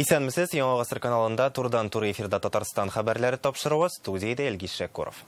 Исәнмесез, Яңа Гасыр каналында турыдан-туры эфирда Татарстан хәбәрләре тапшыруы, студиядә Илгиз Шәкуров.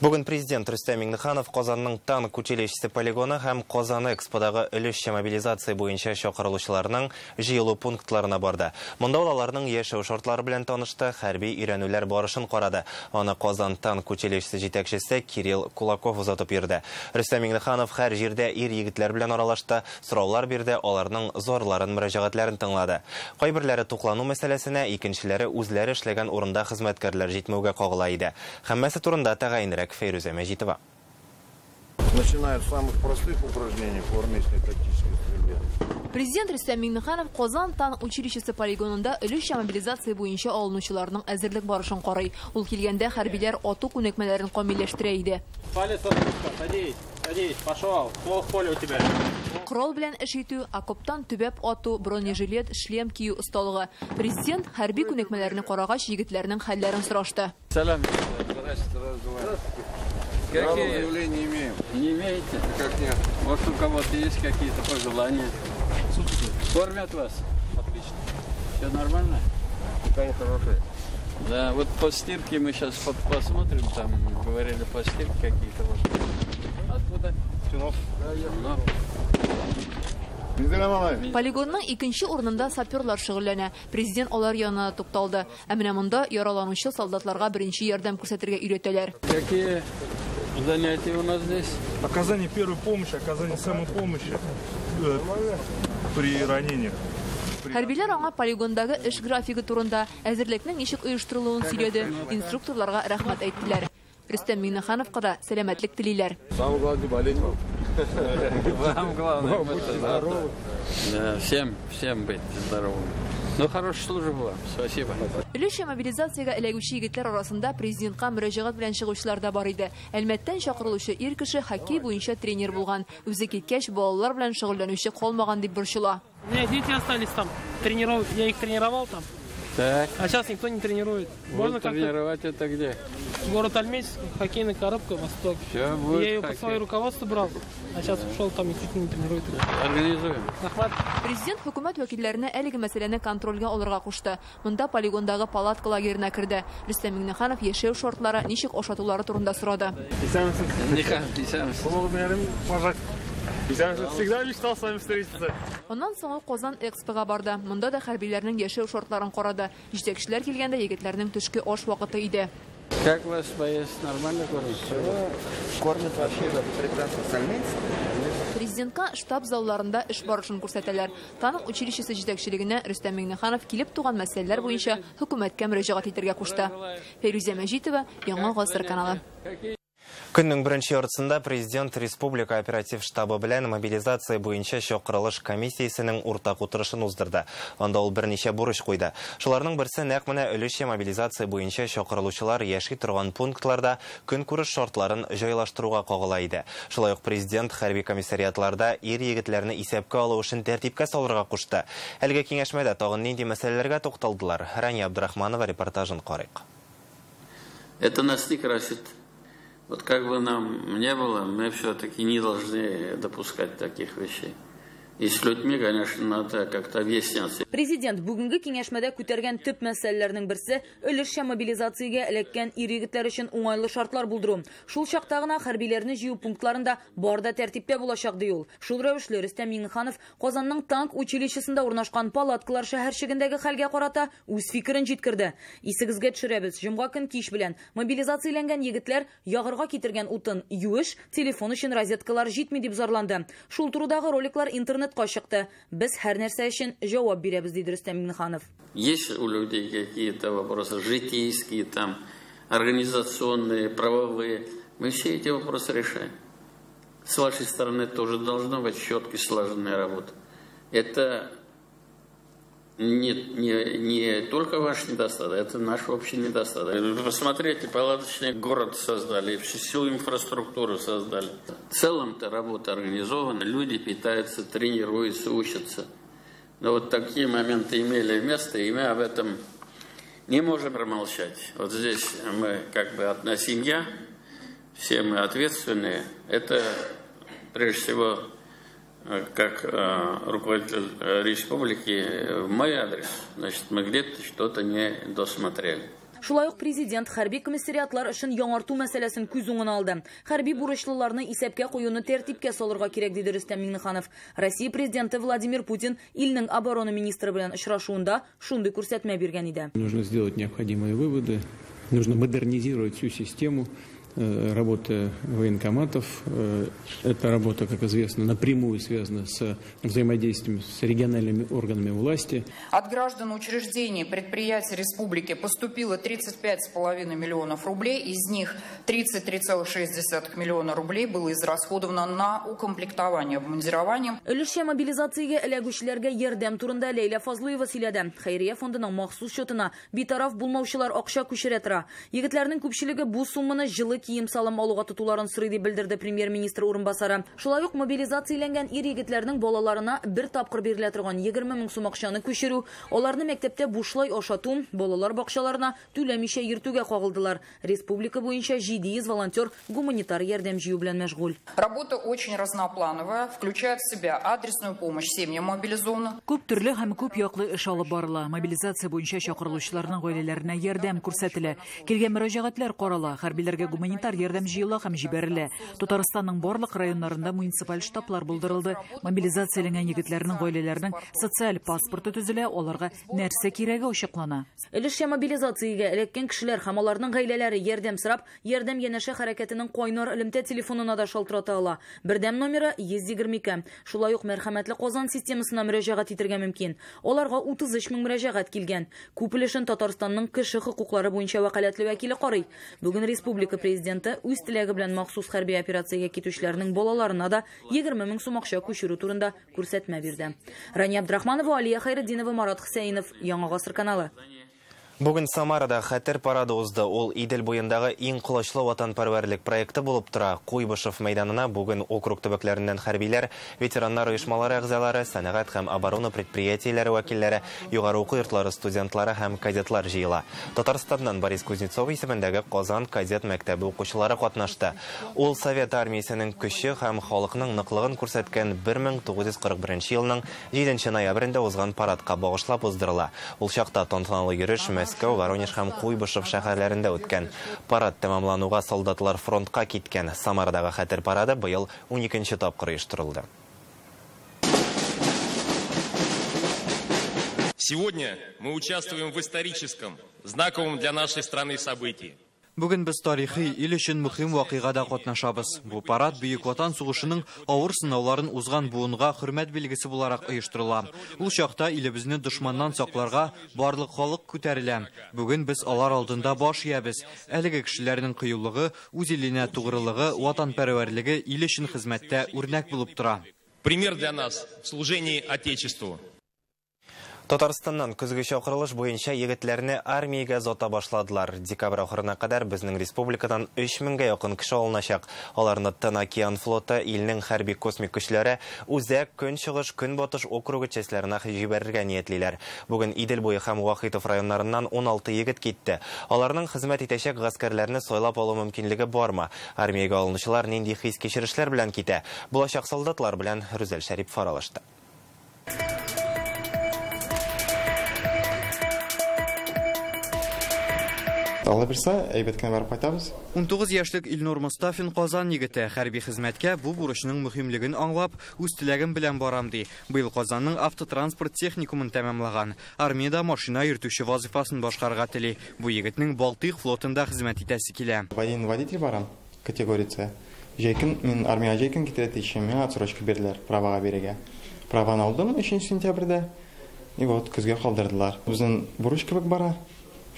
Бүген президент Рөстәм Миңнеханов Казанның танк училищесы полигоны һәм Казан Эксподагы өлешчә мобилизация буенча чакырылучыларның җыелу пунктларына барды. Монда ул аларның яшәү шартлары белән танышты, хәрби өйрәнүләр барышын карады. Аны Казан танк училищесы җитәкчесе Кирилл Кулаков озатып йөрде. Рөстәм Миңнеханов һәр җирдә ир егетләр белән аралашты, сораулар бирде, аларның зарларын, мөрәҗәгатьләрен тыңлады. Кайберләре туклану мәсьәләсенә, икенчеләре үзләре эшләгән урында хезмәткәрләр җитмәүгә кагыла иде. Һәммәсе турында тәгаенрәк Фәйрүзә Мәҗитова. Начиная с самых простых упражнений по армейской тактической стрельбе. Президент Рөстәм Миңнеханов Казан танк училищесы полигонында өлешчә мобилизация буенча алынучыларның әзерлек барышын карый. Ул килгәндә хәрбиләр ату күнекмәләрен камилләштерә иде. Палец отпуска, садись, садись, пошел, пол в поле у тебя. Корал белән эш итү, окоптан төбәп ату, бронежилет, шлем кию осталыгы. Президент хәрби күнекмәләрне карагач, егетләрнең хәлләрен сорашты. Сәлам. Какие заявления имеем? Не имеете? Как нет? Может, у кого-то есть какие-то пожелания? Кормят вас? Отлично. Все нормально? Питание хорошее. Да, вот по стирке мы сейчас посмотрим, там говорили по стирке какие-то. Вот. Откуда? Челнов. Полигонның икенче урынында саперлар шөгыльләнә. Президент алар янына тукталды. Ә менә монда яраланучы солдатларга беренче ярдәм күрсәтергә өйрәтәләр. Какие занятия у нас здесь? Оказание первой помощи, оказание самопомощи при ранениях. Хәрбиләр аңа полигондагы эш графигы турында, әзерлекнең ничек оештырылуын сөйләде, инструкторларга рәхмәт әйттеләр. Рөстәм Миңнехановка да сәламәтлек телиләр. Самое главное, не болеть вам. Вам главное быть здоровым. Да, всем, всем быть здоровым. Ну, хорошая служба была. Спасибо. Өлешчә мобилизациягә эләгүче егетләр арасында президентка мөрәҗәгать белән чыгучылар да бар иде. Әлмәттән чакырылучы ир кеше хоккей буенча тренер булган. Үзе киткәч, балалар белән шөгыльләнүче калмаган дип борчыла. У меня дети остались там. Я их тренировал там. Так. А сейчас никто не тренирует. Можно как-то тренировать это где? Город Альметьевск, хоккейная коробка, Восток. Все будет. Я ее хоккей. По свое руководство брал, а сейчас ушел там и чуть не тренирует. Организуем. Рәхмәт. Президент хөкүмәт вәкилләренә әлеге мәсьәләне контрольгә алырга кушты. Монда полигондагы палатка лагерена керде. Рөстәм Миңнеханов яшәү шартлары, ничек ашатулары турында сорады. Всегда мечтал с вами встретиться. Аннан соң ул Казан Экспога барды. Монда да хәрбиләрнең яшәү шартларын карады. Җитәкчеләр килгәндә егетләрнең төшке аш вакыты иде. Как вас поесть? Нормально кормят? Кормят вообще прекрасно. Президентка штаб залларында эш барышын күрсәтәләр. Танк училищесы җитәкчелегенә Рөстәм Миңнеханов килеп туган мәсьәләләр буенча хөкүмәткә мөрәҗәгать итәргә кушты. Фәйрүзә Мәҗитова, Яңа Гасыр каналы. Көннең беренче яртысында президент Республика оператив штабы белән мобилизация буенча чакырылыш комиссиясенең уртак утырышын уздырды. Анда ул берничә бурыч куйды. Шуларның берсе нәкъ менә өлешчә мобилизация буенча чакырылучылар яши торган пунктларда көнкүреш шартларын җайлаштыруга кагыла иде. Шулай ук президент хәрби комиссариатларда ир егетләрне исәпкә алу эшен тәртипкә салырга кушты. Әлеге киңәшмәдә тагын нинди мәсьәләләргә тукталдылар? Рания Абдрахманова репортажын карыйк. Это нас не красит. Вот как бы нам не было, мы все-таки не должны допускать таких вещей. И с людьми, конечно, надо как-то объясняться. Президент бүгенге киңәшмәдә күтәргән төп мәсьәләләрнең берсе өлешчә мобилизациягә эләккән ир егетләр өчен уңайлы шартлар булдыру. Шул чакта гына хәрбиләрне җыю пунктларында бар да тәртиптә булачак ди ул. Шул рәвешле Рөстәм Миңнеханов Казанның танк училищесында урнашкан палаткалар шәһәрчегендәге хәлгә карата үз фикерен җиткерде. Исегезгә төшерәбез, җомга көн кич белән мобилизацияләнгән егетләр ягырга китергән утын юеш, телефон өчен розеткалар җитми дип зарланды. Шул турыдагы роликлар интернет чыкты. Без һәр нәрсә өчен җавап бирәбез, диде Рөстәм Миңнеханов. Есть у людей какие-то вопросы житейские, там, организационные, правовые. Мы все эти вопросы решаем. С вашей стороны тоже должна быть четко слаженная работа. Это не только ваш недостаток, это наш общий недостаток. Вы посмотрите, палаточный город создали, всю инфраструктуру создали. В целом-то работа организована, люди питаются, тренируются, учатся. Но вот такие моменты имели место, и мы об этом не можем промолчать. Вот здесь мы как бы одна семья, все мы ответственные. Это, прежде всего, как руководитель республики в мой адрес, значит, мы где-то что-то не досмотрели. Шулай ук президент хәрби комиссариатлар эшен яңарту мәсьәләсен күз уңына алды. Хәрби бурычлыларны исәпкә куюны тәртипкә салырга кирәк, диде Рөстәм Миңнеханов. Россия президенты Владимир Путин илнең оборона министры белән очрашуында шундый күрсәтмә биргән иде. Нужно сделать необходимые выводы, нужно модернизировать всю систему работы военкоматов. Эта работа, как известно, напрямую связана с взаимодействием с региональными органами власти. От граждан учреждений, предприятий республики поступило 35,5 миллионов рублей. Из них 33,6 миллиона рублей было израсходовано на укомплектование обмундированием. Өлешчә мобилизациягә эләгүчеләргә ярдәм турында Ләйлә Фазлыева сөйләде. Хәйрия фондының махсус счетына битараф булмаучылар акча күчерә тора. Егетләрнең күпчелеге бу сумманы җылы кием салым алуга тотуларын сорый, дип белдерде премьер-министр урынбасары. Шулай ук мобилизацияләнгән ир егетләрнең балаларына бер тапкыр бирелә торган 20 мең сум акчаны күчерү, аларны мәктәптә бушлай ашату, балалар бакчаларына түләмичә йөртүгә кагылдылар. Республика буенча 700 волонтер гуманитар ярдәм җыю белән мәшгуль. Работа очень разноплановая, включает в себя адресную помощь семьям мобилизованных. Күп төрле һәм күп яклы эш алып барыла. Мобилизация буенча чакырылучыларның гаиләләренә ярдәм күрсәтелә. Килгән мөрәҗәгатьләр карала, хәрбиләргә гуманитар ярдәм җыела һәм җибәрелә. Татарстанның барлык районнарында муниципаль штаблар булдырылды. Мобилизацияләнгән егетләрнең гаиләләренең социаль паспорты төзелә, аларга нәрсә кирәге ачыклана. Өлешчә мобилизациягә эләккән кешеләр һәм аларның гаиләләре ярдәм сорап, Ярдәм янәшә хәрәкәтенең кайнар элемтә телефонына да шалтырата ала. Бердәм номеры 122. Шулай ук Мәрхәмәтле Казан системасына мөрәҗәгать итәргә мөмкин. Аларга 33 мең мөрәҗәгать килгән. Күп өлешен Татарстанның кеше хокуклары буенча вәкаләтле вәкиле карый. Бүген республика президенты үз теләге белән махсус хәрби операциягә китүчеләрнең балаларына да 20 мең сум акча күчерү турында күрсәтмә бирде. Рания Абдрахманова, Алия Хайретдинова, Марат Хусейнов, Яңа Гасыр каналы. Бүген Самарада хәтер парады узды. Ул Идел буендагы иң колачлы ватанпәрвәрлек проекты булып тора. Куйбышев мәйданына бүген округ төбәкләреннән хәрбиләр, ветераннар оешмалары әгъзалары, сәнәгать һәм оборона предприятиеләре вәкилләре, югары уку йортлары студентлары һәм кадетлар җыела. Татарстаннан Борис Кузнецов исемендәге Казан кадет мәктәбе укучылары катнашты. Ул Совет армиясенең көче һәм халыкның ныклыгын күрсәткән 1941 елның 7 ноябрендә узган парадка багышлап уздырыла. Ул чакта тантаналы йөреш Мәскәү, Воронеж һәм Куйбышев шәһәрләрендә үткән. Парад тәмамлануга солдатлар фронтка киткән. Самарадагы хәтер парады быел 12нче тапкыр оештырылды. Сегодня мы участвуем в историческом, знаковом для нашей страны событии. Бүген без тарихи ил өчен мөһим вакыйгада катнашабыз. Бу парад Бөек Ватан сугышының авыр сынауларын узган буынга хөрмәт билгесе буларак оештырыла. Ул чакта илебезне дошманнан сакларга барлык халык күтәрелә. Бүген без алар алдында баш иябез. Әлеге кешеләрнең кыюлыгы, үз иленә тугрылыгы, ватанпәрвәрлеге ил өчен хезмәттә үрнәк булып тора. Пример для нас в служении Отечеству. Татарстаннан көзге чакырылыш буенча егетләрне армиягә озата башладылар. Декабрь ахырына кадәр безнең республикадан 3000гә якын кеше алыначак. Аларны Тын океан флоты, илнең хәрби космик көчләре, Үзәк, Көнчыгыш, Көнбатыш округы частьләренә җибәрергә ниятлиләр. Бүген Идел буе һәм Вахитов районнарыннан 16 егет китте. Аларның хезмәт итәчәк гаскәрләрне сайлап алу мөмкинлеге бармы? Армиягә алынучылар нинди хис-кичерешләр белән китә? Булачак солдатлар белән Рүзәл Шәрипов аралашты. Алла бирсә, әйбәт кенә барып кайтабыз. 19 яшьлек Илнур Мустафин Казан егете хәрби хезмәткә бу бурычның мөһимлеген аңлап, үз теләгем белән барам ди. Быел Казанның автотранспорт техникумын тәмамлаган. Армиядә машина йөртүче вазифасын башкарырга тели. Бу егетнең Балтыйк флотында хезмәт итәсе килә. Военный водитель барам, категория С. Җәйкен мин армиягә җәйкен китерә тиешем, миңа отсрочка бирделәр правага бирергә. Праваны алдым 3 сентябрьдә. И вот көзгә калдырдылар. Безнең бурыч кебек бара.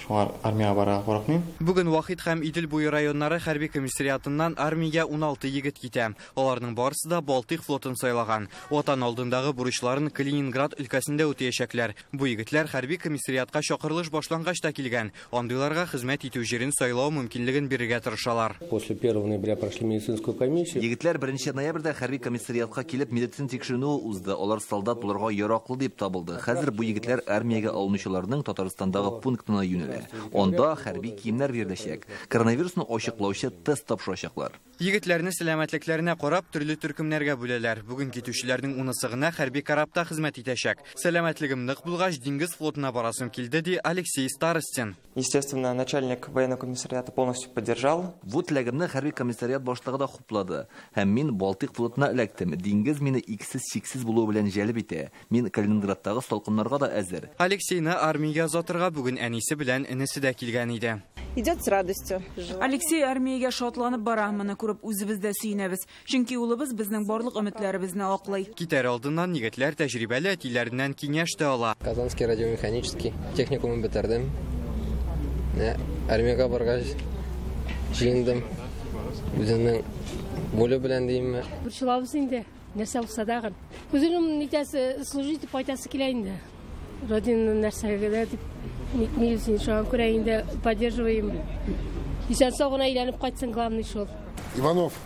Шуңар армияга барырга курыкмыйм. Бүген Вахит һәм Идел буе районнары хәрби комиссариатыннан армиягә 16 егет китә. Аларның барысы да Балтыйк флотын сайлаган. Ватан алдындагы бурычларын Калининград өлкәсендә үтәячәкләр. Бу егетләр хәрби комиссариатка чакырылыш башлангач та килгән. Андыйларга хезмәт итү җирен сайлау мөмкинлеген бирергә тырышалар. После 1 ноября прошли медицинскую комиссию. Егетләр 1 ноябрьдә хәрби комиссариатка килеп медицина тикшеренүе узды. Алар солдат булырга яраклы дип табылды. Хәзер бу егетләр армиягә алынучыларның Татарстандагы пунктына юнәлә. Анда хәрби киемнәр биреләчәк. кирәк. Коронавирусны ачыклаучы тест тапшырачаклар. Егетләрне сәламәтлекләренә карап төрле төркемнәргә бүләләр. Бүген китүчеләрнең 10-сы гына хәрби корабта хезмәт итәчәк. Сәламәтлегем нык булгач, диңгез флотына барасым килде, ди Алексей Старостин. Естественно, начальник военного комиссариата полностью поддержал. Бу теләгемне хәрби комиссариат башлыгы да хуплады. Һәм мин Балтыйк флотына эләктем. Диңгез мине иксез-чиксез булуы белән җәлеп итә. Мин Калининградтагы салкыннарга да әзер. Алексейны армиягә озатырга бүген әнисе белән энесе дә килгән иде. Идет с радостью. Алексей армиягә шатланып бара. Моны күреп үзебез дә сөенәбез. Чөнки улыбыз безнең барлык өметләребезне аклый. Китәр алдыннан егетләр тәҗрибәле әтиләреннән киңәш тә ала. Казанский радиомеханический техникумын бетердем. Армиягә баргач җыендым. Үземнең воле белән димме. Борчылабыз инде. Нәрсә булса дагын. Үзенең нитәсе служить итеп кайтасы килә инде. Родина нәрсәгә дип нитмибез инде. Шуңа күрә инде поддерживаем. Исән сау гына әйләнеп кайтсын, главный шул. Иванов.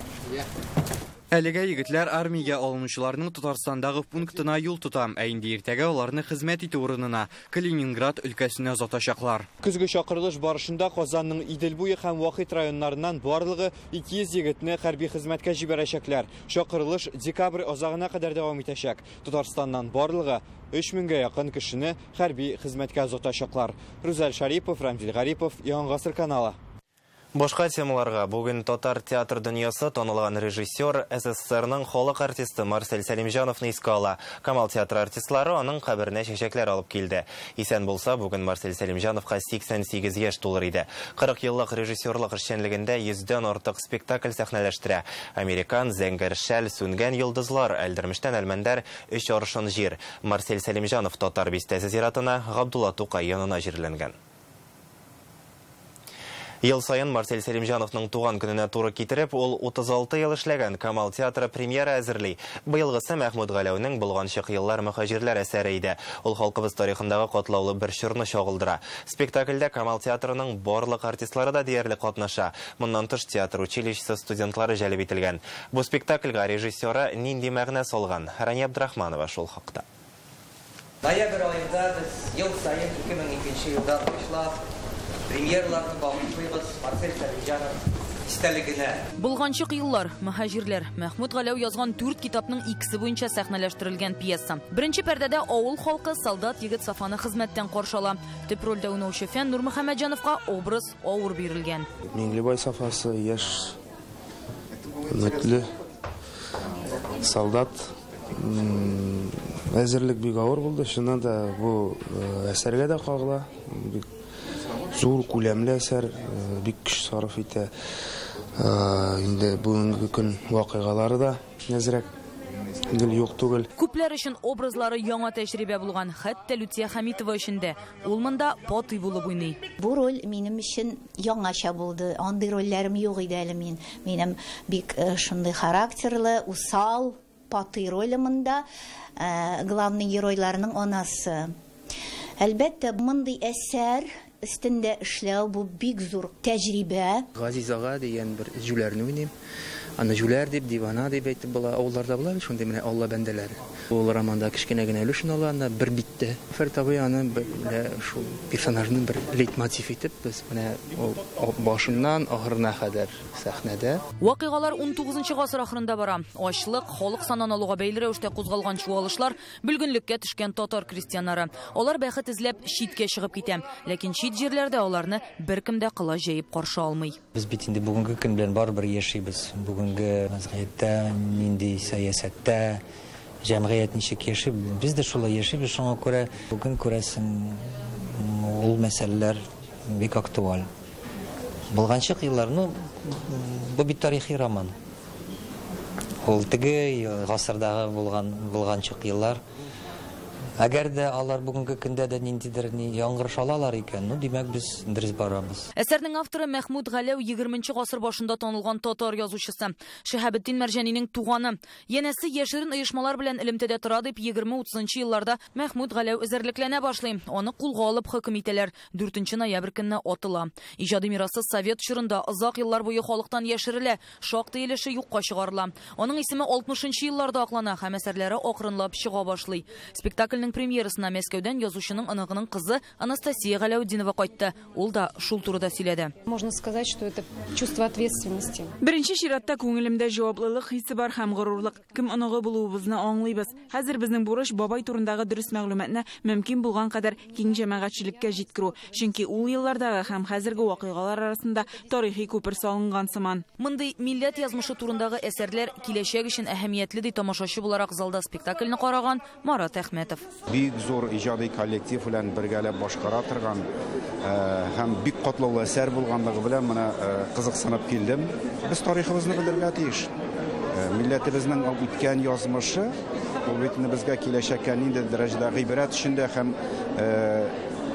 Әлегә егетләр армиягә алынучыларның Татарстандагы пунктына юл тота, ә инде иртәгә аларны хезмәт итү урынына Калининград өлкәсенә озатачаклар. Көзге чакырылыш барышында Казанның Идел буе һәм Вахит районнарыннан барлыгы 200 егетне хәрби хезмәткә җибәрәчәкләр. Чакырылыш декабрь азагына кадәр дәвам итәчәк. Татарстаннан барлыгы 3000гә якын кешене хәрби хезмәткә озатачаклар. Рүзәл Шарипов, Рамзил Гарипов, Яңа Гасыр каналы. Башка темаларга бүген татар театр дөньясы танылган режиссер, СССРның халык артисты Марсель Сәлимҗановны искә ала. Камал театры артистлары аның каберенә чәчәкләр алып килде. Исән булса, бүген Марсель Сәлимҗановка 88 яшь тулыр иде. 40 еллык режиссерлык эшчәнлегендә 100дән артык спектакль сәхнәләштерә. Американ, Зәңгәр шәл, Сүнгән йолдызлар, Әлдермештән Әлмәндәр, Өч аршын җир. Марсель Сәлимҗанов Татар бистәсе зиратына Габдулла Тукай янына җирләнгән. Ел сайын Марсель Сәлимҗановның туган көненә туры китереп, ул 36 ел эшләгән Камал театры премьера әзерли. Быелгысы Мәхмүт Галәүнең Болганчык еллар мөһаҗирләр әсәре иде. Ул халкыбыз тарихындагы катлаулы бер чорны чагылдыра. Спектакльдә Камал театрының барлык артистлары да диярлек катнаша. Моннан тыш театр училищесы студентлары җәлеп ителгән. Бу спектакльгә режиссеры нинди мәгънә салган? Рания Абдрахманова шул хакта. Ноябрь аенда без ел саен 2002 елдан башлап премьераларны багышлыйбыз Марсель Сәлимҗанов истәлегенә. Болганчык еллар, мөһаҗирләр. Мәхмүт Галәү язган 4 китапның икесе буенча сәхнәләштерелгән пьеса. Беренче пәрдәдә авыл халкы солдат егет Сафаны хезмәттән каршы ала. Төп рольдә уйнаучы Фән Нурмөхәммәтҗановка образ авыр бирелгән. Миңлебай Сафасы яшь, өметле солдат. Әзерлек бик авыр булды. Чыннан да бу әсәргә дә кагыла. Бик зур күләмле әсәр, бик көч сарыф итә. Инде бүгенге көн вакыйгалары да әзрәк гел юк түгел. Күпләр өчен образлары яңа тәҗрибә булган, хәтта Лүтия Хәмитова өчен дә. Ул монда Патый булып уйный. Бу роль минем өчен яңача булды. Андый рольләрем юк иде әле мин. Минем бик шундый характерлы, усал Патый роле монда, главный геройларның анасы. Әлбәттә, мондый әсәр өстендә эшләү бу бик зур тәҗрибә. Газиз ага дигән бер җүләрне уйныйм. Аны җүләр дип, дивана дип әйтеп була. Авылларда була бит шундый менә Алла бәндәләре. Ул романда кечкенә генә өлешен ала, анда бер биттә. Фәрит абый аны менә шул персонажның бер лейтмотив итеп без менә ул башыннан ахырына кадәр сәхнәдә. Вакыйгалар 19 гасыр ахырында бара. Ачлык, халык санын алуга бәйле рәвештә кузгалган чуалышлар, бөлгенлеккә төшкән татар крестьяннары. Алар бәхет эзләп читкә чыгып китә. Ләкин чит җирләрдә аларны беркем дә кыла җәеп каршы алмый. Без бит инде бүгенге көн белән барыбер яшибез. Бүгенге вазгыятьтә, нинди сәясәттә, җәмгыять ничек яши, без дә шулай яшибез. Шуңа күрә бүген күрәсең, ул мәсьәләләр бик актуаль. Болганчык еллар, ну, бу бит тарихи роман. Ул теге гасырдагы булган болганчык еллар. Әгәр дә алар бүгенге көндә дә ниндидер яңгырыш алалар икән, ну, димәк, без дөрес барабыз. Әсәрнең авторы Мәхмүт Галәү 20 гасыр башында танылган татар язучысы. Шиһабетдин Мәрҗанинең туганы. Янәсе яшерен оешмалар белән элемтәдә тора дип 20-30 елларда Мәхмүт Галәү эзәрлекләнә башлый. Аны кулга алып хөкем итәләр. 4 ноябрь көнне атыла. Иҗади мирасы совет чорында озак еллар буе халыктан яшерелә, шактый өлеше юкка чыгарыла. Аның исеме 60 елларда аклана һәм әсәрләре акрынлап чыга башлый. Спектакльнең Спектакльнең премьерасына Мәскәүдән язучының оныгының кызы Анастасия Галәүтдинова кайтты. Ул да шул турыда сөйләде. Можно сказать, что это чувство ответственности. Беренче чиратта күңелемдә җаваплылык хисе бар һәм горурлык. Кем оныгы булуыбызны аңлыйбыз. Хәзер безнең бурыч бабай турындагы дөрес мәгълүматны мөмкин булган кадәр киң җәмәгатьчелеккә җиткерү. Чөнки ул еллардагы һәм хәзерге вакыйгалар арасында тарихи күпер салынган сыман. Мондый милләт язмышы турындагы әсәрләр киләчәк өчен әһәмиятле, ди тамашачы буларак залда спектакльне караган Марат Әхмәтов. Бик зур иҗади коллектив белән бергәләп башкара торган һәм бик катлаулы әсәр булганлыгы белән менә кызыксынып килдем. Без тарихыбызны белергә тиеш. Милләтебезнең үткән язмышы, ул бит безгә киләчәккә ниндидер дәрәҗәдә гыйбрәт өчен дә һәм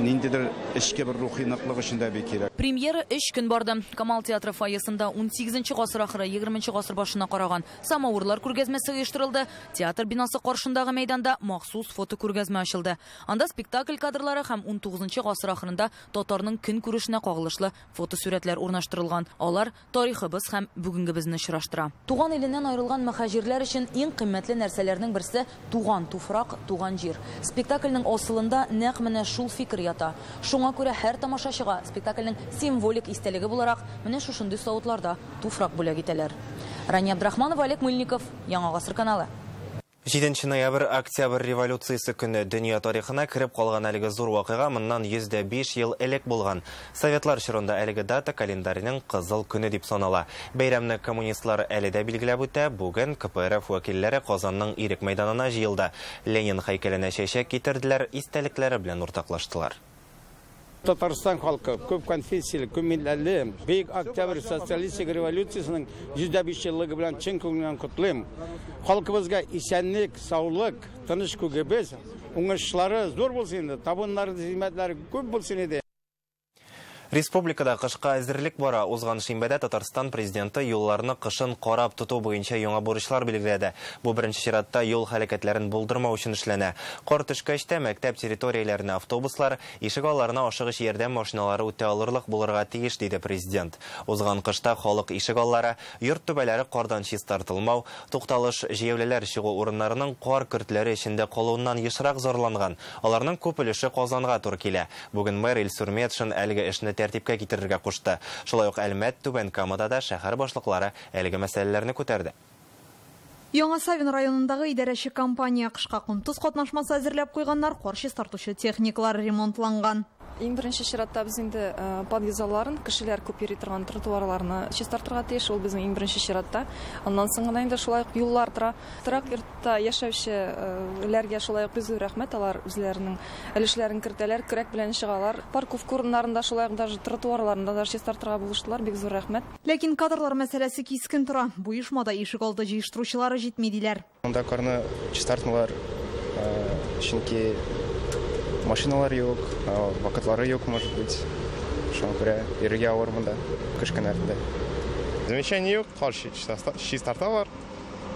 ниндидер эчке бер рухи ныклык өчен дә бик кирәк. Премьера 3 көн барды. Камал театры фойесында 18 гасыр ахыры 20 гасыр башына караган самавырлар күргәзмәсе оештырылды. Театр бинасы каршындагы мәйданда махсус фото күргәзмә ачылды. Анда спектакль кадрлары һәм 19 гасыр ахырында татарның көн күрешенә кагылышлы фотосурәтләр урнаштырылган. Алар тарихыбыз һәм бүгенгебезне очраштыра. Туган иленнән аерылган мөһаҗирләр өчен иң кыйммәтле нәрсәләрнең берсе туган туфрак, туган җир. Спектакльнең асылында нәкъ менә шул фикер ята. Шуңа күрә һәр тамашачыга спектакльнең символик истәлеге буларак менә шушындый савытларда туфрак бүләк итәләр. Рания Абдрахманова, Олег Мыльников, Яңа Гасыр каналы. 7 ноябрь Октябрь революциясе көне дөнья тарихына кереп калган әлеге зур вакыйга моннан 105 ел элек булган. Советлар чорында әлеге дата календарының кызыл көне дип санала. Бәйрәмне коммунистлар әле дә билгеләп үтә. Бүген КПРФ вәкилләре Казанның Ирек мәйданына җыелды. Ленин һәйкәленә чәчәк китерделәр, истәлекләре белән уртаклаштылар. Татарстан халкы күп конфессияле, күп милләтле Бөек Октябрь социалистик революциясының 105 еллыгы белән чын күңелдән котлыйм. Халкыбызга исәнлек, саулык, тыныч күгебез, уңышлары зур булсын иде, табыннары, хезмәтләре күп булсын иде. Республикада кышка әзерлек бара. Узган шимбәдә Татарстан президенты юлларны кышын карап тоту буенча яңа бурычлар билгеләде. Бу беренче чиратта юл хәрәкәтләрен булдырмау өчен эшләнә. Кар төшкәч тә мәктәп территорияләренә автобуслар, ишек алларына ашыгыч ярдәм машиналары үтә алырлык булырга тиеш, диде президент. Узган кышта халык ишек аллары, йорт түбәләре кардан чистартылмау, тукталыш җәяүлеләр чыгу урыннарының кар көртләре эчендә калуыннан ешрак зарланган. Аларның күп өлеше Казанга туры килә. Бүген мэр Илсур Метшин әлеге эшне тәртипкә китерергә кушты. Шулай ук Әлмәт, Түбән Камада да шәһәр башлыклары әлеге мәсьәләләрне күтәрде. Яңа Савин районындагы идарәче компания кышка ком-тоз катнашмасы әзерләп куйганнар, кар чистартучы техникалар ремонтланган. Иң беренче чиратта без инде подъездларын, кешеләр күп йөри торган тротуарларны чистартырга тиеш, ул безнең иң беренче чиратта. Аннан соң гына инде шулай ук юллар тора. Торак йортта яшәүчеләргә шулай ук бик зур рәхмәт, алар үзләренең өлешләрен кертәләр, көрәк белән чыгалар. Парковка урыннарында шулай ук даже тротуарларында да чистартырга булыштылар, бик зур рәхмәт. Ләкин кадрлар мәсьәләсе кискен тора. Бу оешмада ишек алды җыештыручылары җитми диләр. Монда карны чистартмалар, чөнки машиналар юк, вакытлары юк, может быть. Шуңа күрә йөрергә авыр монда кыш көннәрендә. Замечание юк, кар чистарталар.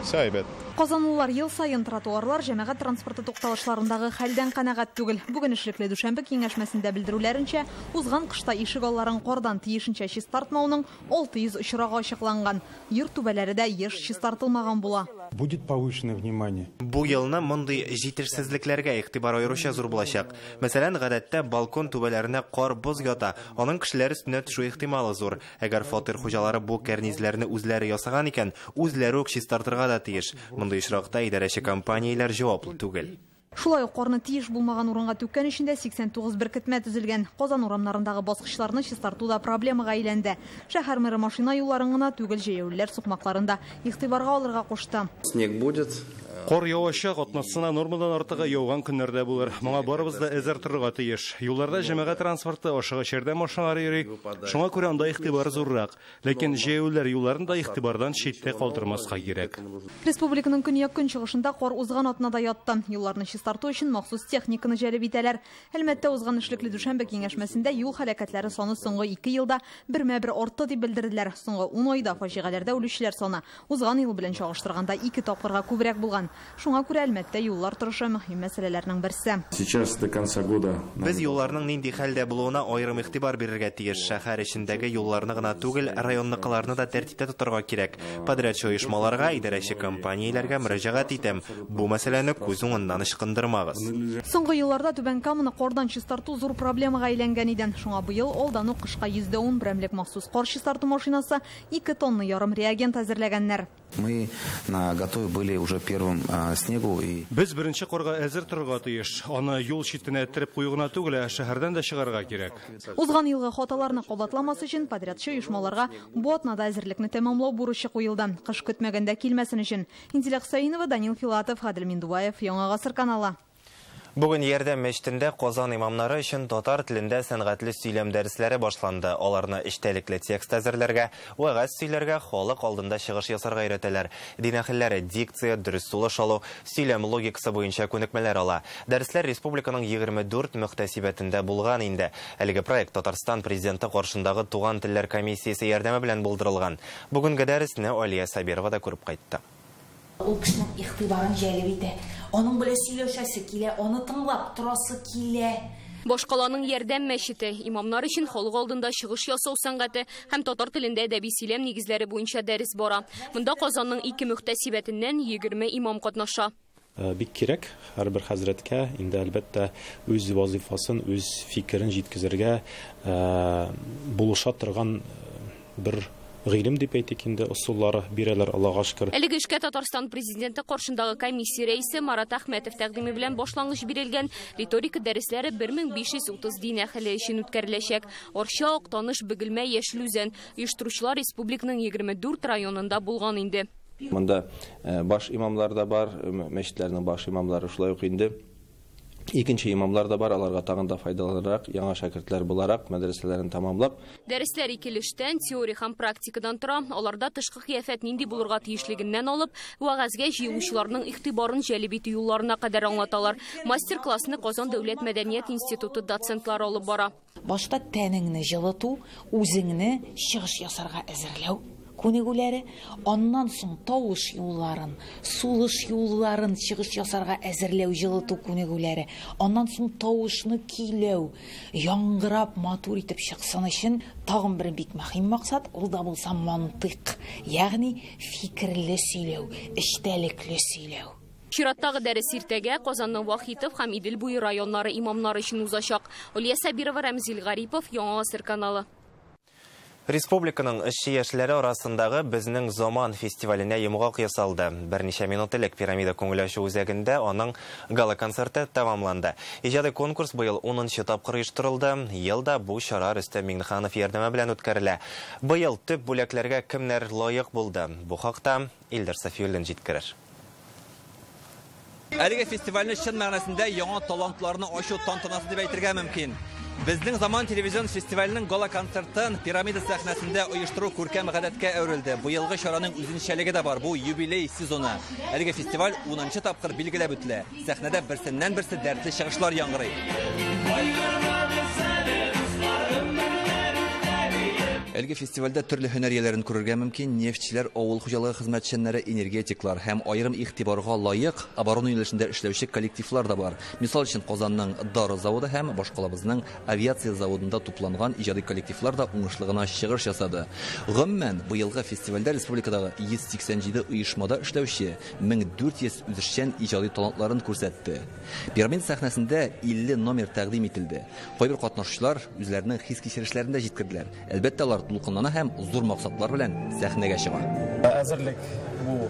Все әйбәт. Казанлылар ел саен тротуарлар, җәмәгать транспорты тукталышларындагы хәлдән канәгать түгел. Бүген эшлекле дүшәмбе киңәшмәсендә белдерүләренчә, узган кышта ишек алларын кардан тиешенчә чистартмауның 600 очрагы ачыкланган. Йорт түбәләре дә еш чистартылмаган була. Будет повышенное внимание. Бу елны мондый җитешсезлекләргә игътибар аеруча зур булачак. Мәсәлән, гадәттә балкон түбәләренә кар боз ята, аның кешеләр өстенә төшү ихтималы зур. Әгәр фатир хуҗалары бу кәрнизләрне үзләре ясаган икән, үзләре үк чистартырга да тиеш. Мондый очракта идарәче компанияләр җаваплы түгел. Шулай ук карны тиеш булмаган урынга түккән өчен дә 89 беркетмә төзелгән. Казан урамнарындагы баскычларны чистарту да проблемага әйләнде. Шәһәр мэры машина юлларын гына түгел, җәяүлеләр сукмакларын да игътибарга алырга кушты. Снег будет. Кар явачак, атнасына нормадан артыгы яуган көннәрдә булыр. Моңа барыбыз да әзер торырга тиеш. Юлларда җәмәгать транспорты, ашыгыч ярдәм машиналары йөри. Шуңа күрә анда игътибар зуррак. Ләкин җәяүлеләр юлларын да игътибардан читтә калдырмаска кирәк. Республиканың көньяк-көнчыгышында кар узган атнада ятты. Юлларны чистарту өчен махсус техниканы җәлеп итәләр. Әлмәттә узган эшлекле дүшәмбе киңәшмәсендә юл һәлакәтләре саны соңгы 2 елда бермә-бер артты дип белдерделәр. Соңгы 10 айда фаҗигаләрдә үлүчеләр саны узган ел белән чагыштырганда 2 тапкырга күбрәк булган. Шуңа күрә Әлмәттә юллар торышы мөһим мәсьәләләрнең берсе. Сейчас до конца года Без юлларның нинди хәлдә булуына аерым игътибар бирергә тиеш. Шәһәр эчендәге юлларны гына түгел, районныкыларны да тәртиптә тотарга кирәк. Подрядчы оешмаларга, идарәче компанияләргә мөрәҗәгать итәм. Бу мәсьәләне күз уңыннан ычкындырмагыз. Соңгы елларда Түбән Каманы кардан чистарту зур проблемага әйләнгән иде. Шуңа быел алдан ук кышка 110 берәмлек махсус кар чистарту машинасы, 2,5 тонна реагент әзерләгәннәр. Мы готовы были уже первым снегу и Без беренче карга әзер торырга тиеш. Аны юл читенә эттереп кую гына түгел, ә шәһәрдән дә чыгарга кирәк. Узган елгы хаталарны кабатламас өчен подрядчы оешмаларга бу атнада әзерлекне тәмамлау бурычы куелды. Кыш көтмәгәндә килмәсен өчен. Инзилә Хөсәенова, Данил Филатов, Гадел Миндубаев, Яңа Гасыр каналы. Бүген Ярдәм мәчетендә Казан имамнары өчен татар телендә сәнгатьле сөйләм дәресләре башланды. Аларны эчтәлекле текст әзерләргә, вәгазь сөйләргә, халык алдында чыгыш ясарга өйрәтәләр. Дин әһелләре дикция, дөрес сулыш алу, сөйләм логикасы буенча күнекмәләр ала. Дәресләр республиканың 24 мөхтәсибәтендә булган инде. Әлеге проект Татарстан президенты каршындагы Туган телләр комиссиясе ярдәме белән булдырылган. Бүгенге дәресне Алия Сабирова да күреп кайтты. Ул кешенең игътибарын җәлеп итә. Аның белән сөйләшәсе килә, аны тыңлап торасы килә. Башкаланың Ярдәм мәчете имамнар өчен халык алдында чыгыш ясау сәнгате һәм татар телендә әдәби сөйләм нигезләре буенча дәрес бара. Монда Казанның ике мөхтәсибәтеннән 20 имам катнаша. Бик кирәк һәрбер хәзрәткә инде әлбәттә үз вазифасын, үз фикерен җиткезергә булыша торган бер гыйлем дип әйтик инде, ысуллары бирәләр, Аллага шөкер. Әлеге эшкә Татарстан президенты каршындагы комиссия рәисе Марат Әхмәтов тәкъдиме белән башлангыч бирелгән риторика дәресләре 1530 дин әһеле өчен үткәреләчәк. Арча, Актаныш, Бөгелмә, Яшел Үзән. Оештыручылар республиканың 24 районында булган инде. Монда баш имамлар да бар, мәчетләрнең баш имамлары шулай ук инде. Икенче имамлар да бар, аларга тагын да файдалырак, яңа шәкертләр буларак мәдрәсәләрен тамамлап. Дәресләр ике өлештән, теория һәм практикадан тора. Аларда тышкы кыяфәт нинди булырга тиешлегеннән алып, вәгазьгә җыелучыларның игътибарын җәлеп итү юлларына кадәр аңлаталар. Мастер-классны Казан дәүләт мәдәният институты доцентлары алып бара. Башта тәнеңне җылыту, үзеңне чыгыш ясарга әзерләү күнегүләре, аннан соң тавыш юлларын, сулыш юлларын чыгыш ясарга әзерләү, җылыту күнегүләре, аннан соң тавышны көйләү, яңгырап матур итеп чыксын өчен тагын бер бик мөһим максат, ул да булса мантыйк, ягъни фикерле сөйләү, эчтәлекле сөйләү. Чираттагы дәрес иртәгә Казанның Вахитов һәм Идел буе районнары имамнары өчен узачак. Алия Сабирова, Рәмзил Гарипов, Яңа Гасыр каналы. Республиканың эшче яшьләре арасындагы Безнең заман фестиваленә йомгак ясалды. Берничә минут элек Пирамида күңел ачу үзәгендә аның гала-концерты тәмамланды. Иҗади конкурс быел 10нчы тапкыр оештырылды. Елда бу чара Рөстәм Миңнеханов ярдәме белән үткәрелә. Быел төп бүләкләргә кемнәр лаек булды? Бу хакта Илдар Сафиуллин җиткерер. Әлеге фестивальне чын мәгънәсендә яңа талантларны ачу тантанасы дип әйтергә мөмкин. Безнең заман телевизион фестиваленең гала-концертын Пирамида сәхнәсендә оештыру күркәм гадәткә әверелде. Быелгы чараның үзенчәлеге дә бар. Бу юбилей сезоны. Әлеге фестиваль 10нчы тапкыр билгеләп үтелә. Сәхнәдә берсеннән берсе дәртле чыгышлар яңгырый. Әлеге фестивальдә төрле һөнәр ияләрен күрергә мөмкин. Нефтьчеләр, авыл хуҗалыгы хезмәтчәннәре, энергетиклар һәм аерым игътибарга лаек оборона юнәлешендә эшләүче коллективлар да бар. Мисал өчен, Казанның дары заводы һәм башкалабызның авиация заводында тупланган иҗади коллективлар да уңышлы гына чыгыш ясады. Гомумән, быелгы фестивальдә республикадагы 187 оешмада эшләүче 1400 үзешчән иҗади талантларын күрсәтте. Пирамида сәхнәсендә 50 номер тәкъдим ителде. Кайбер катнашучылар үзләренең хис-кичерешләрен дә җиткерделәр. Әлбәттә, алар дулкынлана һәм зур максатлар белән сәхнәгә чыга. Әзерлек бу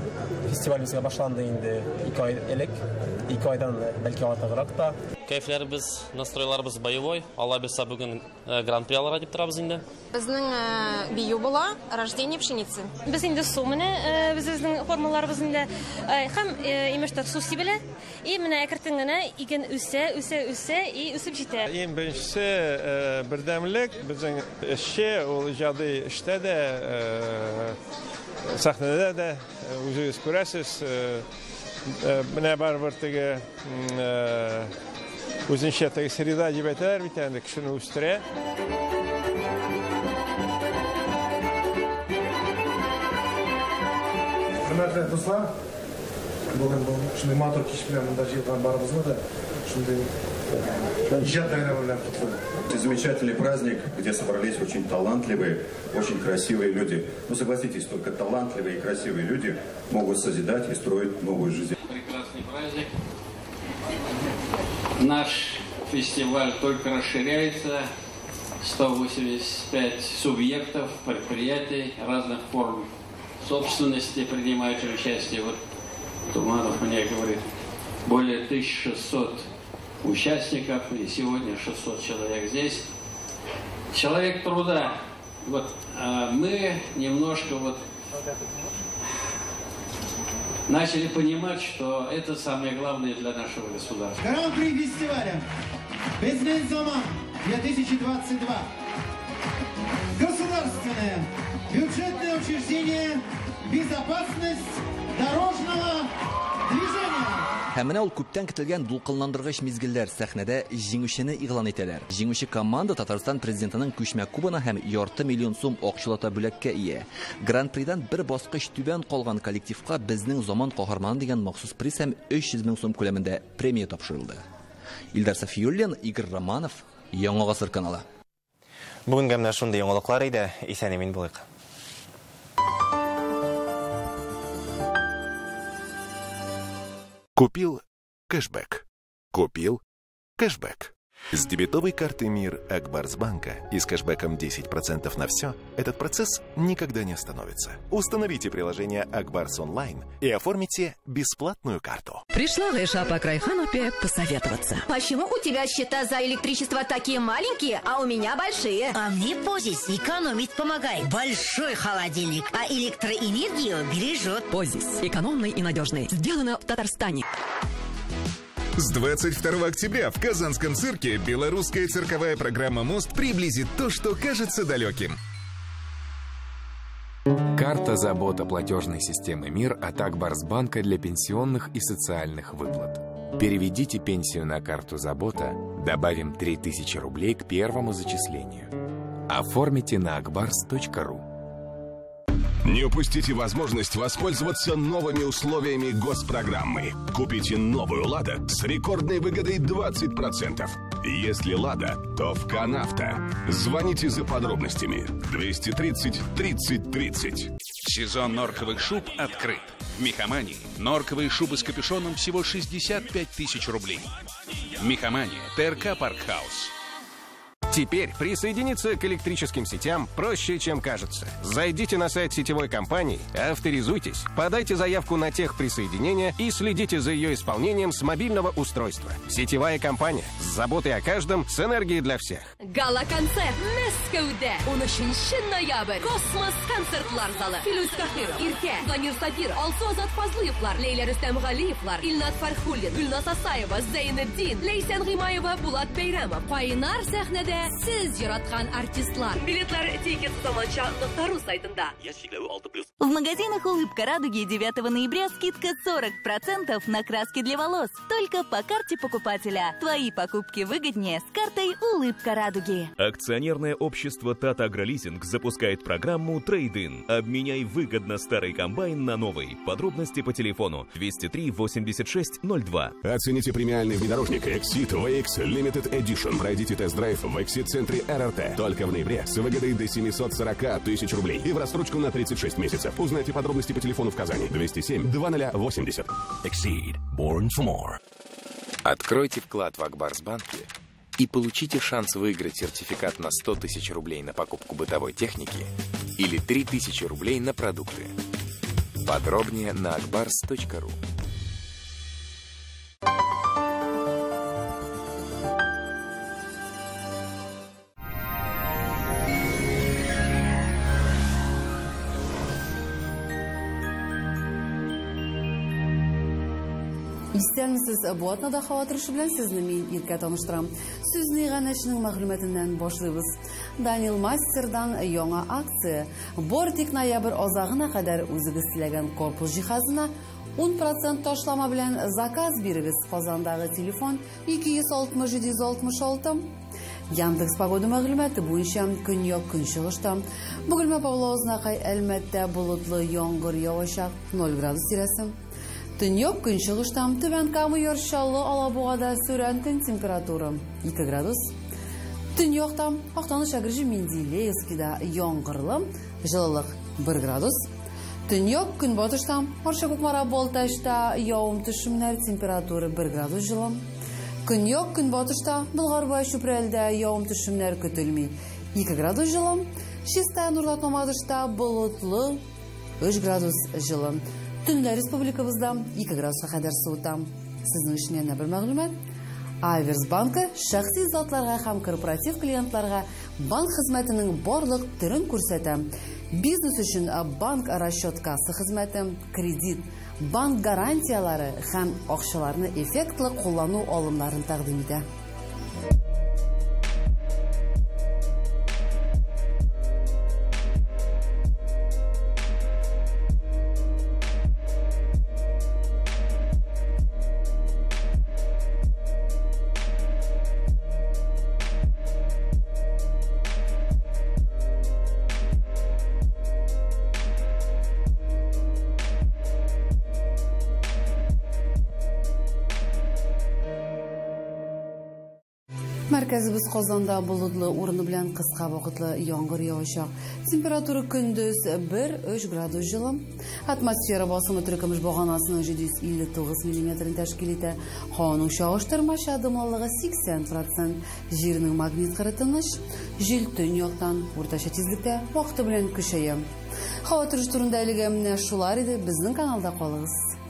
фестивалебезгә башланды инде 2 ай элек, 2 айдан бәлки артыграк та. Кәефләребез, настройларыбыз боевой. Алла бирсә, бүген гран-при алырга дип торабыз инде. Безнең бию була, рождение пшеницы. Без инде су менә, без безнең формаларыбыз инде һәм имештер су сибелә. И менә әкрен генә иген үсә, үсә, үсә и үсеп җитә. Иң беренчесе бердәмлек, безнең эшче ул иҗади эштә дә, сәхнәдә дә үзегез күрәсез. Менә барыбер теге үзенчә теге среда дип әйтәләр бит инде, кешене үстерә. Хөрмәтле дуслар, Бүген бу шундый матур кич белән монда җыелган барыбызны да шундый иҗат бәйрәме белән котлыйм. Это замечательный праздник, где собрались очень талантливые, очень красивые люди. Ну, согласитесь, только талантливые и красивые люди могут созидать и строить новую жизнь. Прекрасный праздник. Наш фестиваль только расширяется. 185 субъектов, предприятий разных форм собственности принимают участие. Вот Туманов мне говорит, более 1600 участников, и сегодня 600 человек здесь. Человек труда. Вот мы немножко вот начали понимать, что это самое главное для нашего государства. Гран-при фестиваля «Безнең заман» 2022. Государственное бюджетное учреждение «Безопасность дорожного движения». Һәм менә ул күптән көтелгән дулкынландыргыч мизгелләр сәхнәдә җиңүчене игълан итәләр. Җиңүче команда Татарстан президентының күчмә кубогына һәм 0,5 миллион сум акчалата бүләккә ия. Гран-придан бер баскыч түбән калган коллективка «Безнең заман каһарманы» дигән махсус приз һәм 300 мең сум күләмендә премия тапшырылды. Илдар Сафиуллин, Игорь Романов, Яңа Гасыр каналы. Бүгенгә менә шундый яңалыклар иде. Исән-имин булыйк. Купил кэшбэк. Купил кэшбэк. С дебетовой карты МИР Акбарсбанка и с кэшбэком 10% на все этот процесс никогда не остановится. Установите приложение Акбарс Онлайн и оформите бесплатную карту. Пришла Гайша по Крайханупе посоветоваться. Почему у тебя счета за электричество такие маленькие, а у меня большие? А мне Позис экономить помогает. Большой холодильник, а электроэнергию бережет. Позис. Экономный и надежный. Сделано в Татарстане. С 22 октября в Казанском цирке белорусская цирковая программа «Мост» приблизит то, что кажется далеким. Карта «Забота» платежной системы МИР от Акбарсбанка для пенсионных и социальных выплат. Переведите пенсию на карту «Забота», добавим 3000 рублей к первому зачислению. Оформите на akbars.ru. Не упустите возможность воспользоваться новыми условиями госпрограммы. Купите новую «Лада» с рекордной выгодой 20%. Если «Лада», то в Канавто. Звоните за подробностями. 230 30 30. Сезон норковых шуб открыт. В Мехомании норковые шубы с капюшоном всего 65 тысяч рублей. Мехомания, ТРК Паркхаус. Теперь присоединиться к электрическим сетям проще, чем кажется. Зайдите на сайт сетевой компании, авторизуйтесь, подайте заявку на техприсоединение и следите за ее исполнением с мобильного устройства. Сетевая компания с заботой о каждом, с энергией для всех. Гала-концерт Мәскәүдә 13 ноябрь. Космос концертлар залы. Филүс Каһиров, Иркә, Данир Сабир, Алсу Азат Фазлыевлар, Ләйлә Рөстәмгалиевлар, Илнат Фәрхуллин, Гөлназ Асаева, Зәйнетдин, Ләйсән Гыймаева, Булат Бәйрәмов. Кайнар сәхнәдә сез яраткан артистлар. Билетлар тикет заманча.ру сайтында. В магазинах «Улыбка радуги» 9 ноября скидка 40% на краски для волос. Только по карте покупателя. Твои покупки выгоднее с картой «Улыбка радуги». Акционерное общество «Тата Агролизинг» запускает программу «Трейд-ин». Обменяй выгодно старый комбайн на новый. Подробности по телефону 203 86 02. Оцените премиальный внедорожник Exceed VX Limited Edition. Пройдите тест-драйв в Exceed-центре РРТ. Только в ноябре с выгодой до 740 тысяч рублей и в рассрочку на 36 месяцев. Узнайте подробности по телефону в Казани 207 2080. Exceed. Born for more. Откройте вклад в Акбарсбанке и получите шанс выиграть сертификат на 100 тысяч рублей на покупку бытовой техники или 3000 рублей на продукты. Подробнее на akbars.ru. Исәнмесез, бу атнада һава торышы белән сезне мин Иркә таныштырам. Сүзне иганәченең мәгълүматыннан башлыйбыз. Данил Мастердан яңа акция. Бары тик ноябрь азагына кадәр үзегез теләгән корпус җиһазына 10% ташлама белән заказ бирегез. Казандагы телефон 260 766. Яндекс погода мәгълүматы буенча көньяк көнчыгышта Бөгелмә Павловзнакай Әлмәттә болытлы яңгыр явачак 0 градус тирәсе. Төньяк көнчыгышта, Түбән Кама, Яр Чаллы, Алабугада сүрән көн температура 2 градус. Төньякта, Актаныш, Әгерҗе, Менделеевскида яңгырлы, җылылык 1 градус. Төньяк көнбатышта, Арча, Кукмара, Балтачта явым төшемнәр, температура 1 градус җылы. Көньяк көнбатышта, Болгар, Чүпрәлдә явым төшемнәр көтелми. 2 градус җылы. Чистай, Нурлат, Мамадышта болытлы 3 градус җылы. Төнлә республикабызда 2 градуска кадәр суыта. Сезнең өчен янә бер мәгълүмат. Аверс банкы шәхси затларга һәм корпоратив клиентларга банк хезмәтенең барлык төрен күрсәтә. Бизнес өчен банк расчет касса хезмәте, кредит, банк гарантияләре һәм акчаларны эффектлы куллану алымнарын тәкъдим итә. Мәркәзебез Казанда болытлы, урыны белән кыска вакытлы яңгыр явачак. Температура көндез 1-3 градус җылы. Атмосфера басымы теркемеш баганасының 759 миллиметрын тәшкил итә. Һаваның чагыштырмача дымлылыгы 80%. Җирнең магнит кыры тыныч, җил төньяктан уртача тизлектә вакыты белән көчәя. Һава торышы турында әлегә менә шулар иде. Безнең каналда калыгыз.